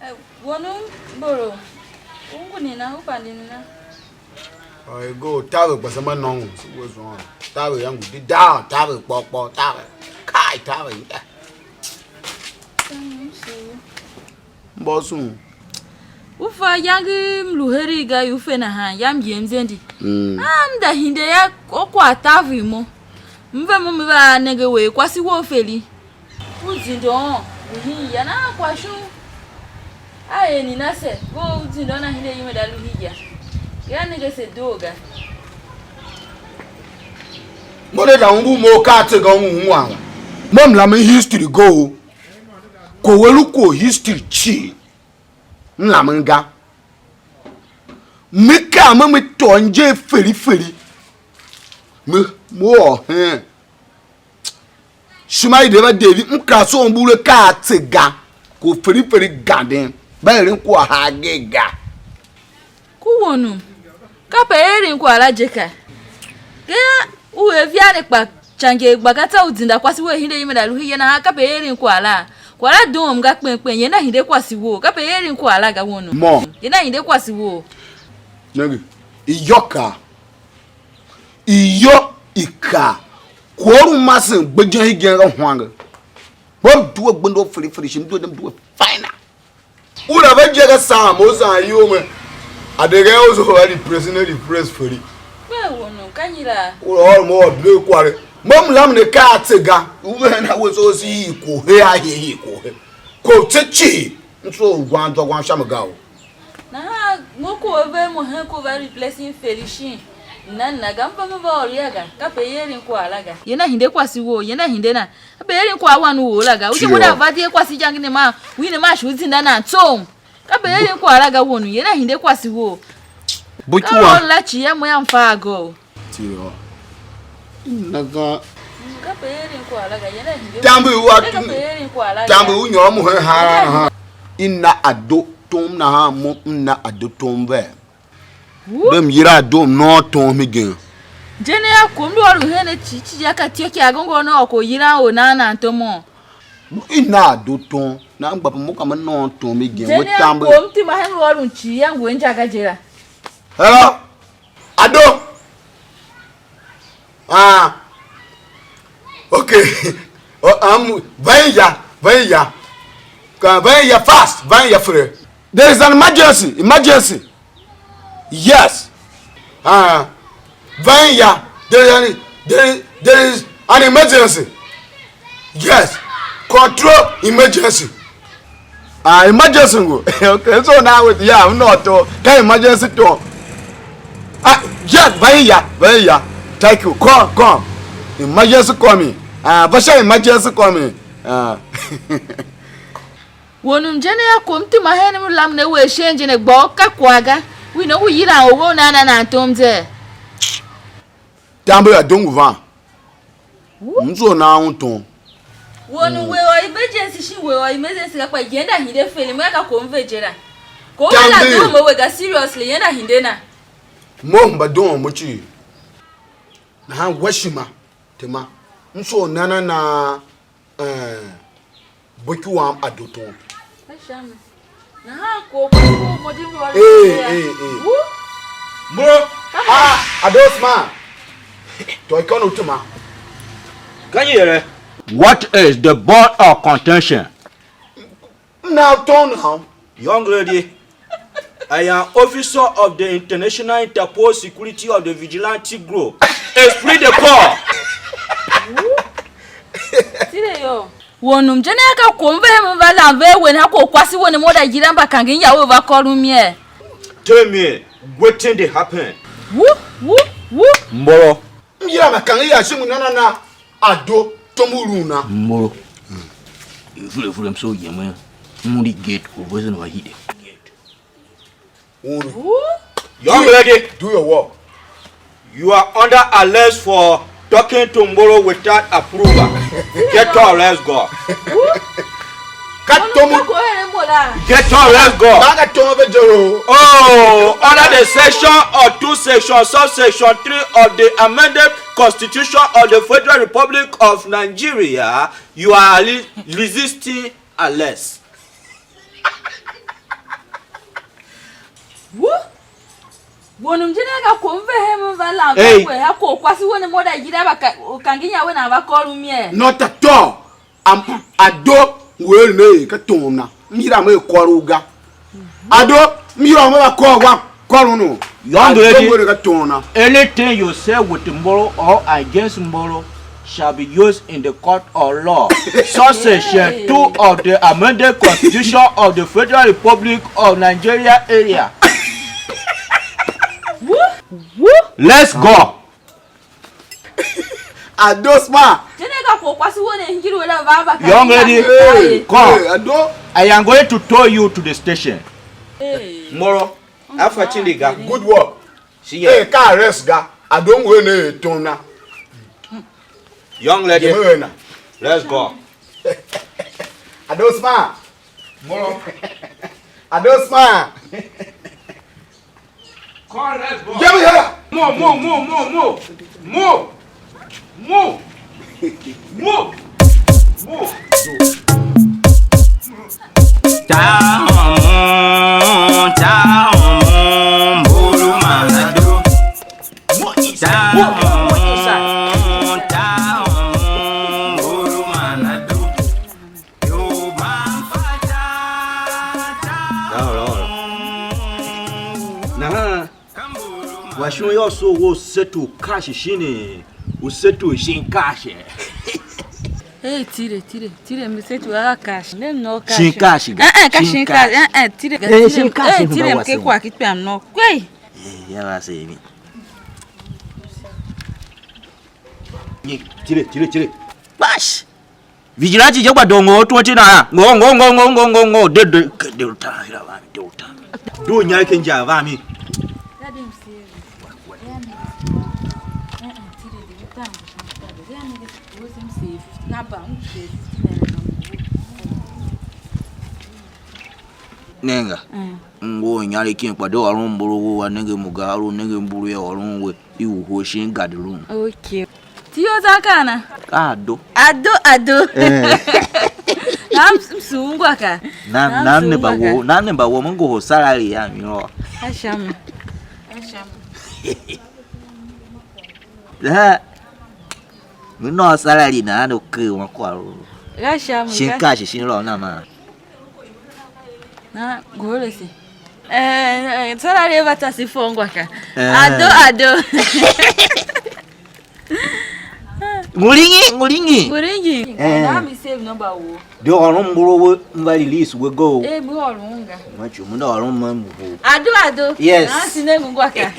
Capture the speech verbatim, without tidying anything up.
Eh, Wonum Mboro, u ngu nena, u vande nena? Ai go, taver kpa se mba nôngo, se we zwan. Taver yangu di down, taver kpô kpô, taver. Kai, taver ya. Mbosun. U fa yange m lu heregh ga, u fe nahan, yam yem zendi. Mm. Ah, m da hide ya, o kwagh taver mo. M ve mo, me va nenge we, kwase wou feri. U zende ôôn, u hin ya nahan kwagh shon. A er nena se, ve u zende ôôn a hide ime da lu hii ya. Ga nenge se doo ga. Mo ne da umbur mo ka tse ga un wan. Mo m lamen history go. Ko we lu ko history cii. M lamen ga. Me kaa me, me tôô nje feri feri. Me, me ôr hen. Ishima i de va David, m kera soo mbule ka a tse ga, ko feri feri ganden, ba eren kwagh hage ga. Ku wonum, kape eren kwagh la je ka. Ge u er via ne kpa icange gba ka tsa u zinda kwase wou hide ime da lu hii ye nahan, kape eren kwagh la. Kwagh la doom ga kpen kpen, ye na hide kwase wou, kape eren kwagh la ga wonum. Mo. Ye na hide kwase wou. Nenge, iyô ka. Iyô i kaa, kwagh u masen gbejen hegen nga hwange. Mo m due gbenda u firi firi shi m due dem due faina. U la ve je ga Sam, u zan iyol me. A de ga u zo a depress ne depress firi. Kpe wonum ka nyi la? U la ôr mo ôr due kware. Mo m lam ne ka a tse ga. U ve hen a we so si i ko he a he i ko he. Ko tse cii. M so u gwan zwa gwan sha me ga o. Nahan mo ku a ver mo hen ku va replacing Felicia. Na na ga, m va me va ôr ya ga, kape i eren kwagh la ga. Ye na hinde kwase wou, ye na hinde na. Kape i eren kwagh wan u wou la ga. U je mo da va die kwase ijange ne man, u hine man shi u zinda nan tsoum. Kape i eren kwagh la ga won u, ye na hinde kwase wou. Buki ka wam. Ôr la ci ya mo ya m fa a go. Tiro. Naga. Kape i eren kwagh la ga, ye na hinde. Tambi u a. Kape i eren kwagh la ga. Tambi u nyôr mo hen hara nahan. I na ado tom nahan mo m na ado tom ve. Wu? Dem yila doo mnôô tom igen. Je ne a kom lu ôron hen a ci ci ya ka ityô ki a gôngô ne ôr ko yilan or nan nan tom ôô. I na a doo tom, nan gba pe mo ka me nôô tom igen. Je we ne a tambe. Kom ti ma hen lu ôron ci ya ngu inja ga je la. Hello? Ado? Ah. Okay. Oh, um, van ya, van ya. Ka van ya fast, van ya fre. There is an emergency, emergency. Yes. Ah, van ya. There is an, there is, there is an emergency. Yes. Control emergency. Ah, emergency ngo. Okay, so now with, yeah, I'm not to. Ka emergency to. Ah, yes, va ya, va ya. Thank you. Come, come. Emergency coming. Ah, va sha emergency coming. Ah. Wonum je ne ya kom tima hen mlam ne we shen je ne gba u ka kwagh ga. Wi ne u yilan u we u nan nan nan tom ze. Tambe ya dongo van. Wu? M zough nan un tom. Won u we ôr emergency shin we ôr emergency ga kpa yenda hide fele, mo ya ka ko m ve je la. Ko m ve la doo mo we ga seriously, yenda hinde na. Mo mba doo mo cii. Nahan wa shima, tema. M soo nana na, eh, boki wam a doton. Nahan ko ko mo di mo. Eh, eh, eh. Wu? Mo. Ah, Adosma. To ikon utuma. Can you hear? What is the bone of contention? Now turn now. Young lady, I am officer of the International Interpol Security of the Vigilante Group. Esprit de corps. Tire yo. Wonum je ne ka kom ve hem va lan ve wen ha ko kwasi won mo da jira mba kangen ya we va kôr u mier. Tell me, wetin dey happen? Wu, wu, wu. Mboro. M yila ma kangen ya shi mu na na na. Ado, tom u lu na. Mboro. Vure vure m so yemen. M di gate u ve zan wa hide. Uru. Young lady, do your work. You are under arrest for talking to Mboro without approval. Get your arrest, go. Ka tomu. Get your arrest, go. Ba ka tomu ve je o. Oh, under the section or two section, subsection three of the amended Constitution of the Federal Republic of Nigeria, you are re-, resisting arrest. Wonum je ne ga ko m ve hem m va lan Hey. Kwe ha ko kwasi wene mo da yila ba ka u kangi nya we na va kôr u mie. Not at all. Am, Ado ngu eren er ka tom na. M yila me kôr u ga. Ado, m yila me va kôr wa kôr unu. Young Ado lady, ngu eren ka tom na. Anything you say with Mboro or against Mboro shall be used in the court of law. Subsection two of the amended constitution of the Federal Republic of Nigeria area. Let's go. Ado smart. Tene ka ko kwasi wone hingiri wala va va ka. Young lady, hey, come. Hey, Ado. I am going to tow you to the station. Hey. Moro, afa chindi ga. Good work. See ya. Hey, ka arrest ga. Ado ngu eren er tom na. Young lady, let's go. Ado smart. Moro. Ado smart. Come, let's go. Get me here. More, more, more, more, more. More. More. More. Down, down, Mburu Manado. More inside. More, more, more inside. Down, down, Mburu Manado. Nahan, nahan, wa shon yô, so wo setu kashi shini, u setu shin kashi. Hey, tire, tire, tire, mi setu a kashi. Ne no kashi. Shin kashi ga. Eh, eh, ka shin kashi. Eh, eh, tire ga. Eh, tire, shin kashi, eh, tire, mba ke wase. Kwa ki kpam no. Kwei. Eh, ya wase mi. Tire, tire, tire. Bash. Vigilante je gba dongo twenty naira. Ngo, ngo, ngo, ngo, ngo, ngo, ngo, de, de, de uta, ira va mi, de uta. Do nyai ke nja va mi. Nenga. Mm. Ngo nyari kin kpa de ôron mburu u a nenge mu ga, a lu nenge mburu ya ôron we. I wuhe shin gadi lun. Okay. Ti yo za kana? Ka Ado. Ado, Ado. Eh. Nam su ungwa ka. Nam, nam ne ba wo, nam ne ba wo, mo ngohol salary ya mi lo. Ashami. Ashami. Ha. Mi no salary na no ke wa kwa lo. Ashami. Shin ka shi shin lo na ma. Na, gohol ase. Eh, eh, tsara re va tasi fongwa ka. Eh. Ado, Ado. Ngulingi, ngulingi. Ngulingi. Eh. Na mi save number wo. De ôron mburu we, m va release we go. Eh, mi ôron nga. Ma chu, mo na ôron ma mu. Ado, Ado. Yes. Na si ne ngwa ka.